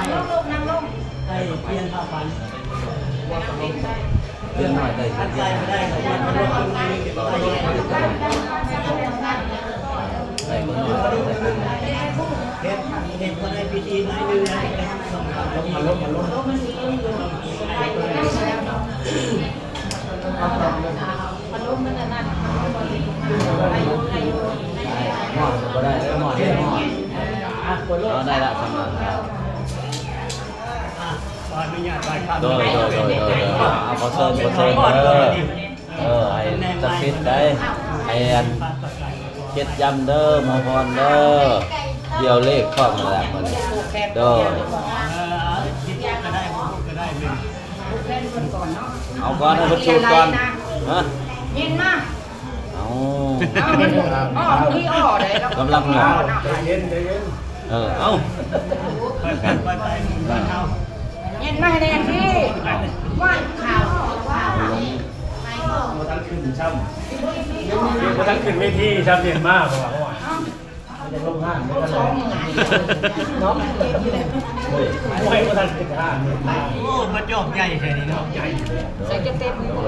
ງລົງ ນັ່ງລົງ ໄດ້ປ່ຽນຜ້າປັນ ເປັນໜ້ອຍໄດ້ ປ່ຽນໄດ້ ໄດ້ບໍ່ນ້ອຍ ເຮັດ ເຮັດບໍ່ໄດ້ພິທີໜ້ອຍໜຶ່ງ ອາລົມ ອາລົມ ພັດລົມມັນອັນນັ້ນ ໄດ້ຢູ່ ໄດ້ຢູ່ ໄດ້ຢູ່ ຮ້ອນກໍບໍ່ໄດ້ ຮ້ອນ ຮ້ອນ ເອົາ ໄດ້ລະ ສຳລັບ ຂໍອະນຸຍາດໄຫວ້ພະ ໂດຍ ໂດຍ ໂດຍ ໂດຍ ໂດຍ ເອົາ ຂໍເຊີນ ຂໍເຊີນເດີ ເອີ ໃຫ້ສັກສິດໄດ້ ໃຫ້ອັນ ເຈັດຢ້ຳເດີ ໝໍພອນເດີ ດຽວເລກພ້ອມນັ້ນແຫຼະ ມື້ນີ້ ໂດຍ ເອີ ເອົາກ່ອນ ໃຫ້ເພິ່ນສູດກ່ອນ ຮະ ເຢັນມາ ເອົາ ເອົາ ມັນ ອໍ ມີອໍ ໄດ້ ກຳລັງໝໍ ໃຈເຢັນ ໃຈເຢັນ ເອີ ເອົາ ໄປ ໄປ ໄປ ໄປ ບ້ານເຮົາ ເຢັນມາແດ່ທີ່ ວ່າ ບໍ່ທັນຂຶ້ນຊ້ຳ ບໍ່ທັນຂຶ້ນເວທີຊ້ຳ ເຢັນມາ ເພາະວ່າ ເອົ້າ ມັນຈະລົງຫ້າງ ເນາະ ໂອ້ຍ ບໍ່ທັນຂຶ້ນຫ້າງ ໂອ້ ມາຈອບໃຫຍ່ແທ້ນີ້ເນາະ ໃຫຍ່ ໃສ່ເຕັມໆ ໂອ້